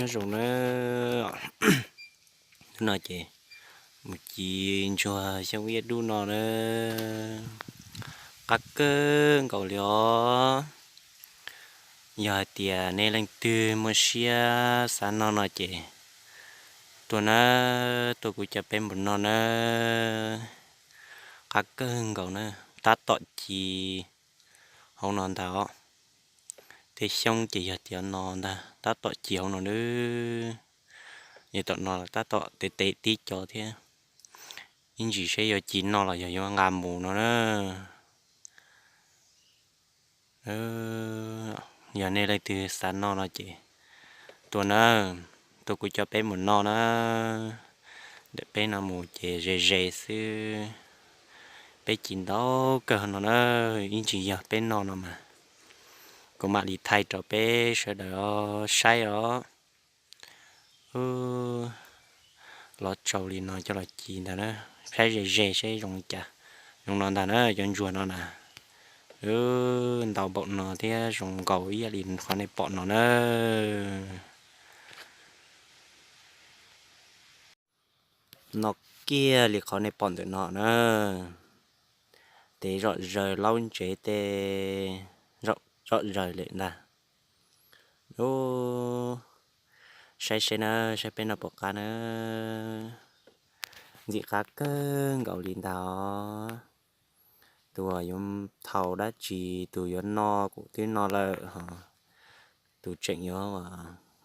Zoo na, hnub no ces mus ci ntsuag xyoob iab dub no na, qab kawg nkaus li os. Yog hais tias nej leej twg muaj siab xav noj no ces tuaj na, tuaj kuv coj peb mus noj na. Qab kawg nkaus na, tab tom ci hauv no ntag os. Tej xyoob ces yog tias no ntag, tab tom ci hauv no nawb. Yog tom no tab tom tes tes tib co thiab. Ib ntsis seb yuav ci noj los yog yuav nqa mus no na. Yog nej leej twg xav noj no ces tuaj na, tuaj kuv coj peb mus noj na. Ntawm peb no mus ces ze ze xwb. Peb ci ntau kawg no na, ib ntsis yog peb noj no mas kuv mam li thaij rau peb sawv daws saib os. Los tsau li no coj los ci ntag na, saib ze ze seb zoo li cas. Zoo no ntag na, cov ntsuag no na. Ntau npaum no thiab zoo nkaus ib yam li qhov nej pom no na. Noj kiag li qhov nej pom ntawm no na. Tes zom zaws laub ntsev tes zom zaws lawm ntag. Ub, saib seb na, saib peb noj puas qab na. Ntxim qab kawg nkaus li ntag os. Tus uas yuav thau dab tsi, tus yuav noj kuj twb noj lawm hos, tus tseem yuav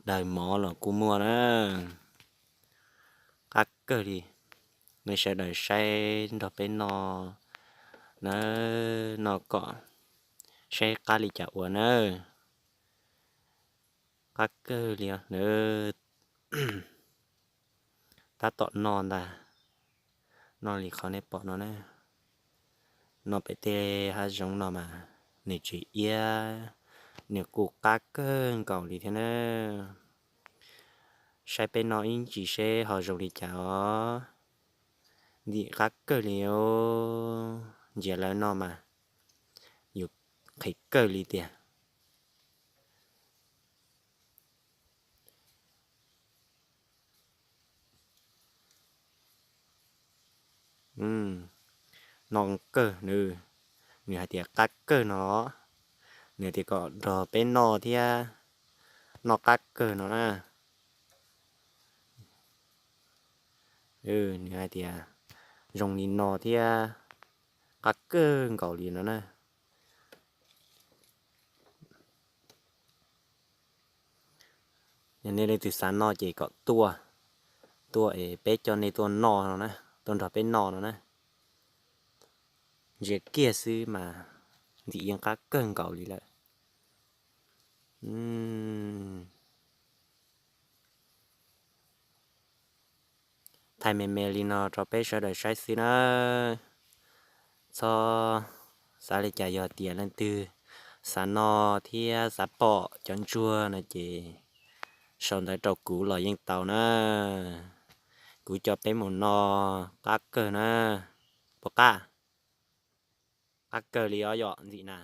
daws mov los kuj muaj na. Qab kawg li, nej sawv daws saib nrog peb noj na, noj kom saib qab li cas ua na. Qab kawg li os na. Tab tom noj ntag, noj li qhov nej pom no na. Noj pem tej hav zoov no mas nws tsis iab, nws kuj qab kawg nkaus li thiab na. Saib peb noj ib ntsis seb ho zoo li cas os. Ntxim qab kawg li os, ntsia lawv noj mas yus qhis kawg li tiag. Noj kawg nws, nws hais tias qab kawg no, nws tias kom nrog peb noj thiab, noj qab kawg no na. Nws hais tias zoo li no thiab, qab kawg nkaus li no na. Yog nej leej twg xav noj ces kom tuaj, tuaj es peb coj nej tuaj noj no na, tuaj nrog peb noj no na. Ntsia kiag xwb mas ntxim yeej qab kawg nkaus li lawm. Thaij me me li no rau peb sawv daws saib xwb na. Txhob xav li cas, yog tias leej twg xav noj thiab xav pom cov ntsuag no ces sau ntawv rau kuv los yeej tau na. Kuv coj peb mus noj qab kawg na. Puas qab? Qab kawg li os yom ntxim na.